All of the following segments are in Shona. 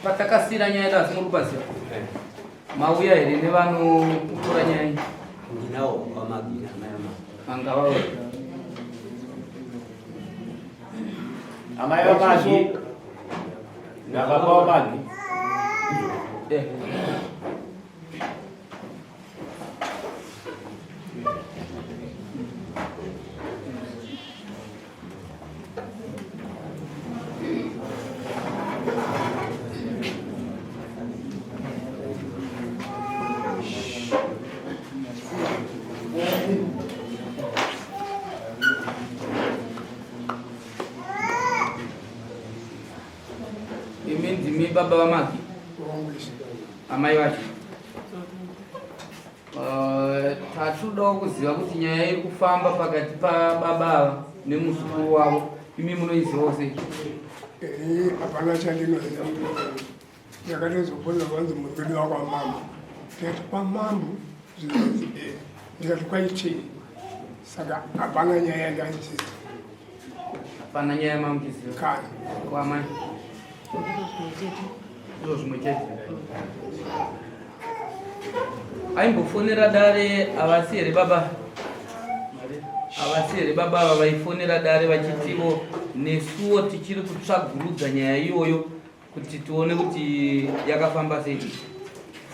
Patakasira nyaya yedu asi muri kupaziva eh. mauya here nevanopupura nyaya iyi? Ndinawo vamagina amai amai. Anga vauya. Amai vamagi nababa vamagi. Eh. Imi ndimi baba vamagi amai vacho Eh, tatodawo kuziva kuti nyaya iri kufamba pakati pababa ava nemuzukuru wavo imi munoizivawo sei eh, hapana chandinoziva ndakatozobvunza kwanzi muri kudiwa kwamambo ndikati kwamambo zvikanzi eh, ndikati kwaichei saka hapana nyaya yandandiziva hapana nyaya yamamuchiziva kana kwamai Ndizvo zvimwe chete. Aimbofonera dare havasi here baba? Havasi here baba ava vaifonera dare vachitivo nesuwo tichiri kutsvagurudza nyaya iyoyo kuti tione kuti yakafamba sei.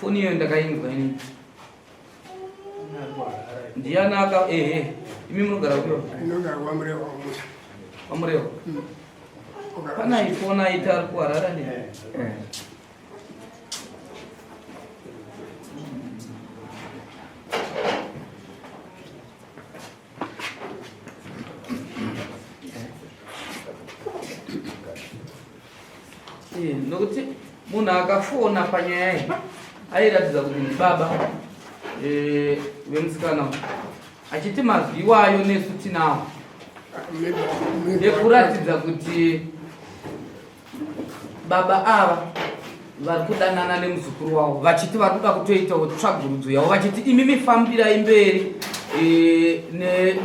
Foni iyoyo ndakainzwa inini. Ndiani aka ehe imi munogara kupi? Ndinogara kwaMurewa kumusha. Kwamurewa? Mm. Pana ifona aita ari kuHarare ne? Eh. Eh, nokuti munhu akafona panyaya iyi airatidza kuti ndibaba eh, vemusikana achiti mazwi iwayo nesu tinawo ekuratidza kuti baba ava vari kudanana nemuzukuru wavo vachiti vari kuda kutoitawo tsvagurudzo yavo vachiti imi mifambirai mberi e,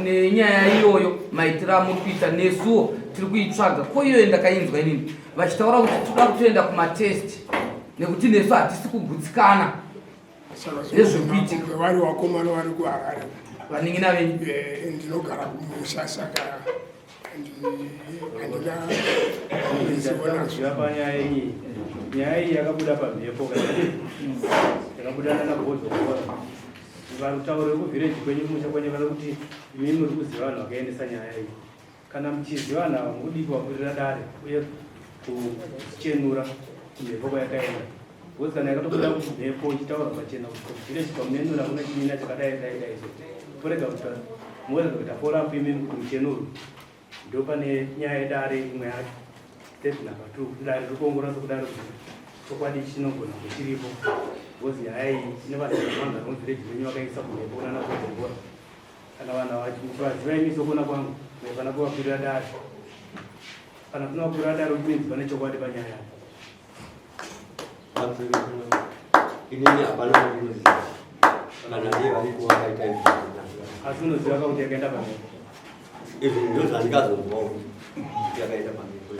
nenyaya iyoyo maitiro amuri kuita nesuwo tiri kuitsvaga ko iyoyo ndakainzwa inini vachitaura kuti toda kutoenda kumatest nekuti nesu hatisi kugutsikana nezvekuitika vari vakomana vari kuharare vanin'ina venyu eh, ndinogara kumusha saka handina panyaya iyi nyaya iyi yakabuda pamhepo yakabuda nana bhodhokora varutauro vekuvhireji kwenyu kumusha kwenyu vari kuti imi muri kuziva vanhu vakaendesa nyaya iyi Kana muchiziva vanhu ava mudii kuvakwirira dare uye kuchenura kumhepo kwayakaenda because kana yakatobuda kumhepo ichitaura pachena kuti kuvillage kwamunenura kune chimina chakadai dai dai so torega kuita morega kuita follow up imimi kuti muchenurwe ndo pane nyaya yedare imwe yacho step number two dare riri kuongorora sekudaro kuti chokwadi chinogona kunge chiripo because nyaya iyi ine vanhu vakawanda muvillage menyu vakaisa kumhepo kunana kudzongora Kana vanhu ava muchivaziva imi sokuona kwangu maifana kuvakwirira dare. Kana kunovakwirira dare which means pane chokwadi panyaya. Inini hapana wandinoziva. Kana ndiye variko vakaita izvi. Asi unoziva ka kuti yakaenda pamhepo. Izvi ndizvo zvandikazonzwawo kuti yakaenda pamhepo.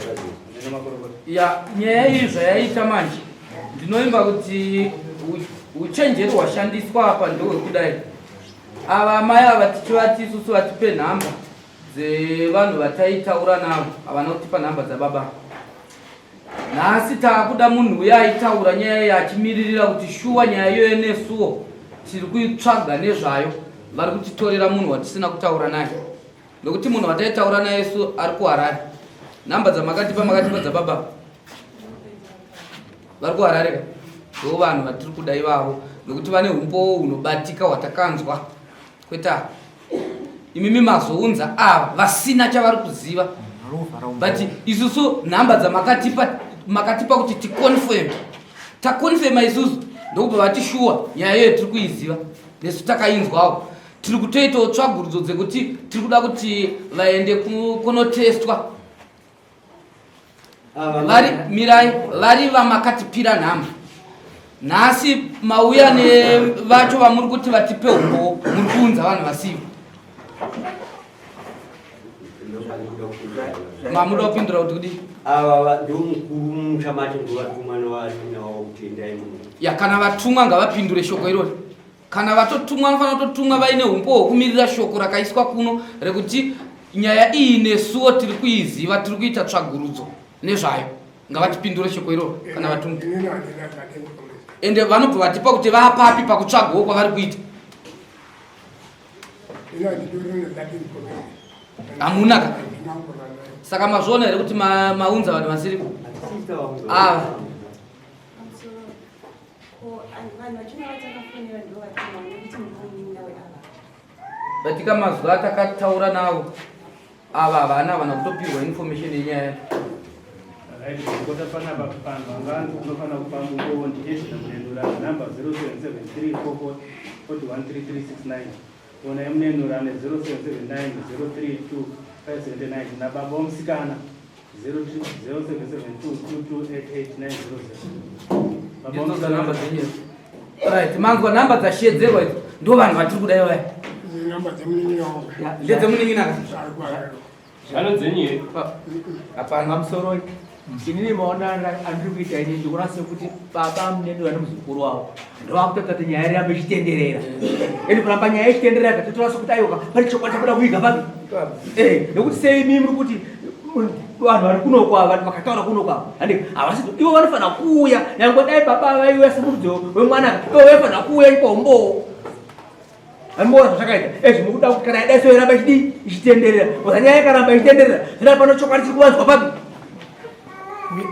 Ndine makorokota. Ya nyaya iyi zvayaita manje ndinoimba kuti uchenjeri hwashandiswa apa ndehwekudai. Ava amai ava tichivati isusu vatipe nhamba dzevanhu vataitaura navo havana kutipa nhamba dzababa. Nhasi taakuda munhu uya aitaura nyaya iyi achimiririra kuti shuwa nyaya iyoyo nesuwo tiri kuitsvaga nezvayo vari kutitorera munhu watisina kutaura naye nokuti munhu wataitaura naye isu ari kuharare nhamba dzamakatipa makatipa dzababa vari kuharare ka ndo vanhu vatiri kuda ivavo nokuti vane umbowo hunobatika hwatakanzwa kwete ava imimi mazounza ava vasina chavari kuziva but isusu nhamba dzamakatipa makatipa kuti ticonfirm taconfirma isusu ndokubva vati shuwa nyaya iyoyo tiri kuiziva nesu takainzwawo tiri kutoitawo tsvagurudzo dzekuti tiri kuda kuti vaende kunotestwa vari mirai vari vamakatipira nhamba nhasi mauya nevacho vamuri kuti vatipe umbowo muri kuunza vanhu vasivo Mamuda kupindura kuti kudii? Ava ndivo mukuru mumusha macho ndovatumwa nevaninavo kuti endai muno. Ya kana vatumwa ngavapindure shoko irori. Kana vatotumwa vanofanira kutotumwa vaine umbo hwekumirira shoko rakaiswa kuno rekuti nyaya iyi nesuwo tiri kuiziva tiri kuita tsvagurudzo nezvayo. Ngavatipindure shoko iroro kana vatumwa. Ende vanobva vatipa kuti vapapi pakutsvagawo kwavari kuita. Hamuna ka? Saka mazviona here kuti maunza vanhu vasiripo? Ava. Batika mazuva atakataura navo ava havana havana kutopirwa information yenyaya Right, kota panapa panhu vanga unofanira kupa mumbowo ndiEdna Munenura number 077344413369 ona Munenura ane 0779032579 nababa womusikana 0772228900. Baba Ndidzo womusikana namba dzenyu. Right, manzwa namba dzashedzerwa idzo ndo vanhu vatiri kudai vaya. Namba dzemunin'ina wangu. Ndedzemunin'ina ka? Zvano dzenyu here? Hapana. Pamusoro inini maona andiri kuita ini ndikuona sekuti baba muneni vane muzukuru wavo ndovakutoita kuti nyaya irambe ichitenderera ende kuramba nyaya ichitenderera katotora sekuti aiwa pane chokwadi chakuda kuiga papi eh, nekuti sei imi muri kuti vanhu vari kunoko ava vanhu vakataura kunoko ava handi havasi ivo vanofanira kuuya nyangwe dai baba vaiuya semurudzi wemwana ivo vaifanira kuuya ikombowo Amboona zvazvakaita ezvi mukuda kuti kana yadai so yoramba ichidii ichitenderera oza nyaya yakaramba ichitenderera zvina pano chokwadi chiri kuvanzwa papi.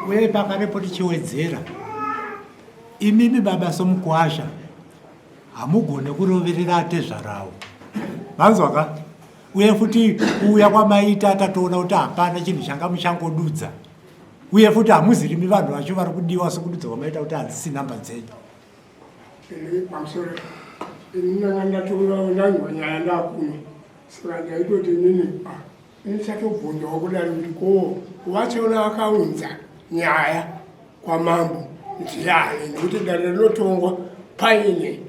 Uye pakarepo tichiwedzera imimi baba somukwasha hamugone kuroverera atezvarawo manzwa ka uye futi kuuya kwamaita tatoona kuti hapana chinhu changa muchangodudza uye futi hamuzirimi vanhu vacho vari kudiwa sokududza kwamaita kuti hadzisi namba dzenyu Ini pamusoro ini ndanga ndatora ndanzwa nyaya ndakuno saka ndaitoti inini ah, ndichatobvunzawo kudari kuti ko wachona akaunza nyaya kwamambo ndiani nekuti dare rinotongwa paine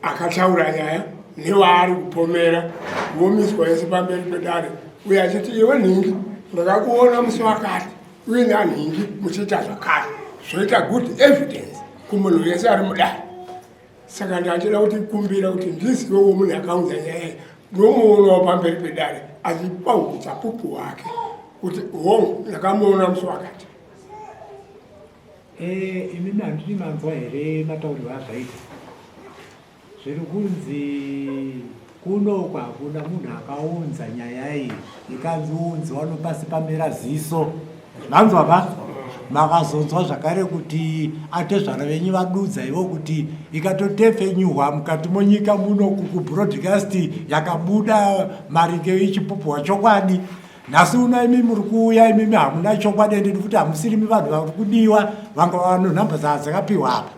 akataura nyaya newaari kupomera vomiswa yese pamberi pedare uye achiti iwe nhingi ndakakuona musi wakati uye nanhingi muchiita zvakare zvoita good evidence kumunhu wese ari mudare saka ndachida kuti kumbira kuti ndizivewo munhu akaunza nyaya iyi ndomuonawo pamberi pedare achipa uchapupu hwake kuti hongu ndakamuona musi wakati. Eh, imimi handiti manzwa here mataurirwo azvaita zviri kunzi kunoku hakuna munhu akaunza nyaya iyi ikanzi unziwa nopasi pamera ziso manzwa va makazonzwa zvakare kuti atezvara venyu vadudza ivo kuti ikatotepfenyuhwa mukati monyika muno kukubroadcast yakabuda maringe ichipupuhwa chokwadi Nhasi uno imi muri kuuya imimi hamuna chokwadi ende ndikuti hamusirimi vanhu vari kudiwa vanga vano nhamba dzakapiwa apa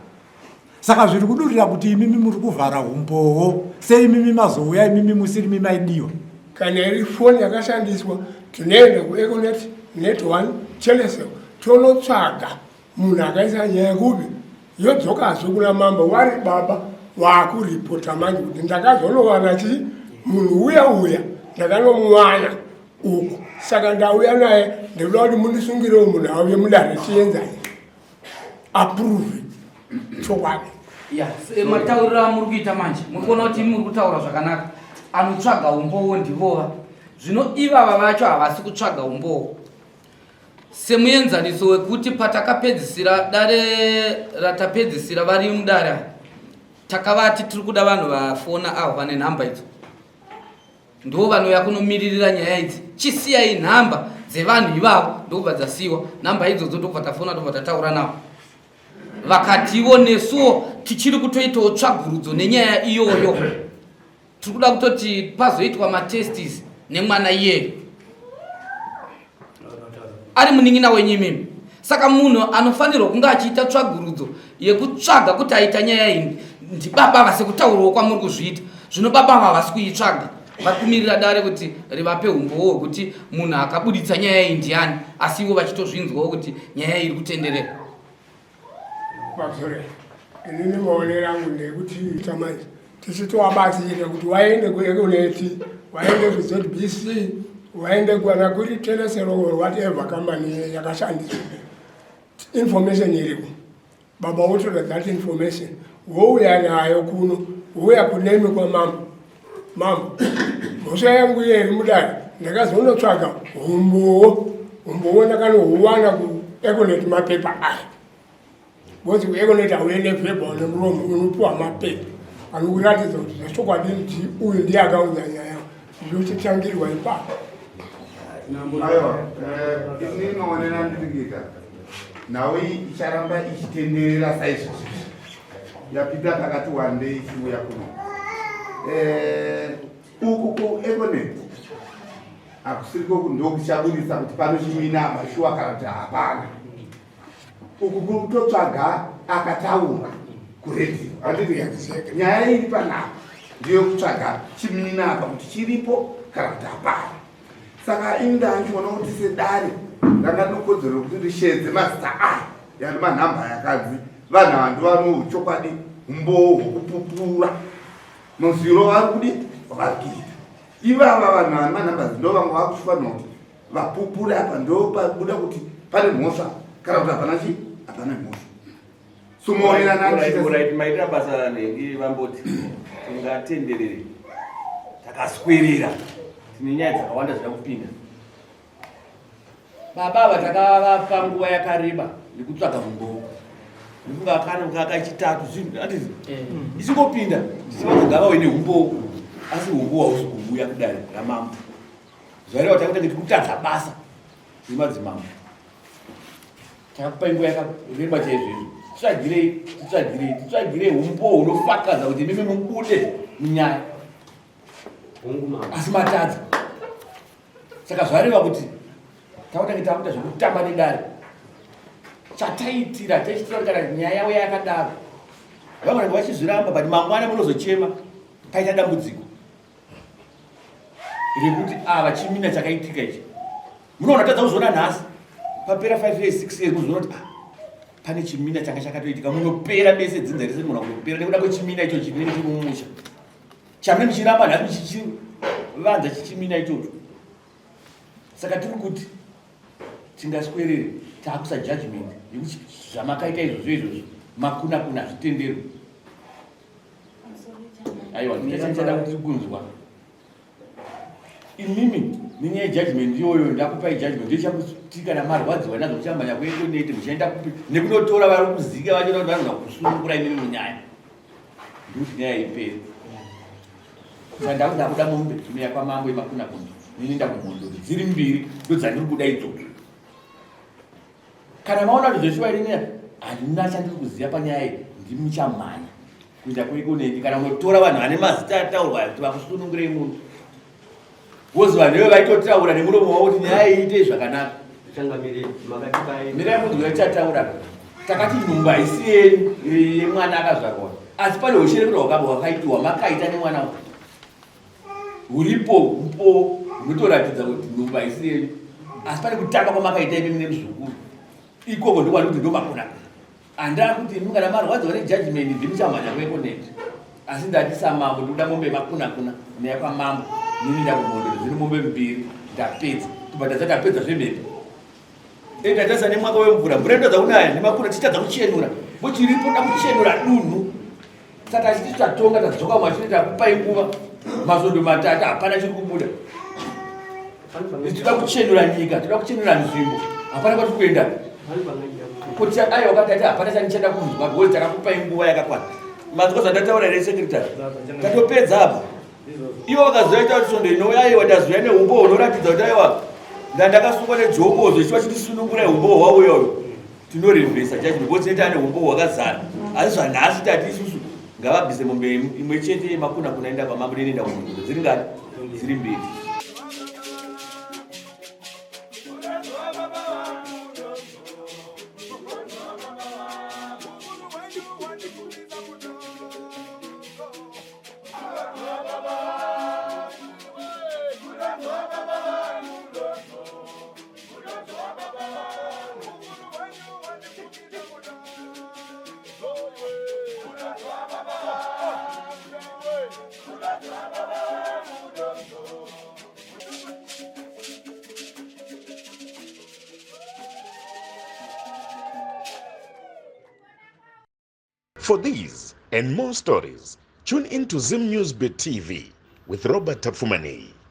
saka zviri kudurira kuti imimi muri kuvhara umbowo sei imimi mazouya imimi musirimi maidiwa. Kana iri foni yakashandiswa tinoenda kueconet net one telecel tonotsvaga munhu akaisa nyaya kupi yodzokazve kuna mambo wari baba waakuripota manje kuti ndakazonowana chii munhu uya uya ndakanomuwana uku saka ndauya naye ndikuda kuti mundisungirewo munhu auye mudare tienzane approve chokwadi ya matauriro amuri kuita manje muri kuona kuti muri kutaura zvakanaka anotsvaga umbowo ndivova zvino ivava vacho havasi kutsvaga umbowo Semuenzaniso wekuti patakapedzisira dare ratapedzisira vari mudare ava takavati tiri kuda vanhu vafona avo vane nhamba idzo ndo vanouya kunomiririra nyaya idzi chisiyai nhamba dzevanhu ivavo ndokubva dzasiyiwa nhamba idzodzo ndokubva tafona ndobva tataura navo vakatiwo nesuwo tichiri kutoitawo tsvagurudzo nenyaya iyoyo tiri kuda kutoti pazoitwa matestis nemwana iyeyo ari munin'ina wenyu imimi saka munhu anofanirwa kunge achiita tsvagurudzo yekutsvaga kuti aita nyaya iyi ndibaba ava sekutaurawo kwamuri kuzviita zvino baba ava havasi kuitsvaga vari kumirira dare kuti rivape umbowo hwekuti munhu akabuditsa nyaya iyi ndiani asi ivo vachitozvinzwawo kuti nyaya iyi iri kutenderera Pazore, inini maonero angu ndekuti manje tichitovabatsira kuti vaende kuEconet, vaende kuZBC, Waende kwana kuri Telecel or whatever company yakashandiswa. Information iriko. Baba wotora that information wouya nayo kuno, wouya kunemi kwamambo. Mambo, mhosva yangu iye iri mudare, ndakazonotsvaga humbowo. Humbowo ndakanohuwana kuEconet, mapepa aya. Because kuEconet hauende verbal nemuromo, unopiwa mapepa anokuratidza kuti zvechokwadi ndi uyu ndiye akaunza nyaya, zvochitangirwa ipapo. Aiwa, ini maonero andiri kuita, nhau iyi icharamba ichitenderera saizvozvi yapinda pakati wandei ichiuya kuno. Uku kuEconet hakusiriko ndokuchabudisa kuti pano chimina apa shuwa kana kuti hapana. Uku kuri kutotsvaga akataura kuredhiyo, handiti? Nyaya iri panapa ndiyo kutsvaga chimina apa kuti chiripo kana kuti hapana. Saka ini ndandichiona kuti sedare ranga rinokodzero rekuti rishedze mazita aya yani manhamba yakadzi vanhu ava ndovano uchokwadi umbowo hwekupupura mazwiro vari kudi vari kuita ivava vanhu vane manhamba ndo vamwe vakufanira kuti vapupure apa, ndopabuda kuti pane mhosva kana kuti hapana chi hapana mhosva. So maonera maitira basa nhengi vamboti tingatenderere takaswerera, tine nyaya dzakawanda dzida kupinda. Baba ava takavapa nguva yakareba yekutsvaga mumbowo, ndofunga kana kakachitatu zvinhu atizi ichingopinda tichivanogava uine umbowo, asi umbowo hausi kuuya kudare ramambo. Zvareva kuti takutange tikutadza basa remadzimambo. Takakupai nguva yakareba chaizvo izvo, titsvagirei, titsvagirei, titsvagirei umbowo hunofakaza kuti imimi mubude munyaya, asi matadza. Saka zvareva kuti takutange takuita zvekutamba nedare. Chataitira techitira kuti kana nyaya yavo yakadaro vamwe vanenge vachizviramba, but mangwana munozochema paita dambudziko rekuti ava chimina chakaitika ichi. Munoona tadza kuzviona nhasi, papera 5 years, 6 years, muzoona kuti ah, pane chimina changa chakatoitika. Munopera bese, dzinza rese munogona kutopera nekuda kwechimina icho chinenge chiri mumusha chamune muchiramba nhasi muchichivanza chichimina ichocho. Saka tiri kuti tingaswerere taakusa judgment yekuti zvamakaita izvozvo izvozvo makuna kuna zvitendero. Aiwa, ndichada kuti kunzwa imimi nenyaya yejudgment iyoyo. Ndakupai judgment ndechakuti kana marwadziwa nazvo muchamhanya kuEconet, muchaenda kupi nekunotora vari kuzika vachona kuti vanogona kusunungura imimi munyaya, ndikuti nyaya iperi. Saka ndakuda kuda mombe inoya kwamambo yemakuna kuna ninoenda kumhondoro dziri mbiri, ndodzandiri kuda idzodzo. Kana maona kuti zveshuwa inini handina chandiri kuziva panyaya iyi, ndimi muchamhanya kuenda kuEconet kana unotora vanhu vane mazita ataurwa kuti vakusunungurei munhu, vozi vanhu ivo vaitotaura nemuromo wavo kuti nyaya iyi itei zvakanaka. Mirai munhu wechataura. Takati nhumbu haisi yenyu yemwana akazvarwa, asi pane usherekero hwakabva hwakaitiwa makaita nemwana huripo upo hunotoratidza kuti nhumbu haisi yenyu, asi pane kutamba kwamakaita imimi nemuzukuru ikoko, ndokwani kuti ndomakuna. Handaa kuti imi kana marwadziwa nejudgment ndimuchamhanya kuEconet, asi ndati samambo ndikuda mombe yemakuna kuna neya kwamambo nini ndakumhondoro dziri mombe mbiri. Ndapedza kubva tadza tapedza zvemhepo. Tatasa nemwaka wemvura, mvura inotadza kunaya nemakuna tichitadza kuchenura bo chiripo da kuchenura dunhu. Saka achiti tatonga tadzoka mwachiri, takupai nguva mazondo matatu, hapana chiri kubuda. Tinoda kuchenura nyika, tinoda kuchenura nzvimbo, hapana kwati kuenda kuti aiwa katati hapana chandichada kunzwa because takakupai nguva yakakwana. Manzwa zvandataura here, secretary? Tatopedza apa. Ivo vakazoita kuti svondo inouya, aiwa, ndazoya neumbowo hunoratidza kuti aiwa ndandakasungwa nejoko zvechiva chitisunungura, umbowo hwauya uyo tinorevhesa judgment because tinenge ane umbowo hwakazara. Asi zvanhasi tati isusu ngavabvise mombe imwe chete yemakuna kuna enda kwamambo nenoenda kumhondoro dziri ngani? Dziri mbiri. For these and more stories, tune in to Zim News Bit TV with Robert Tapfumaneyi.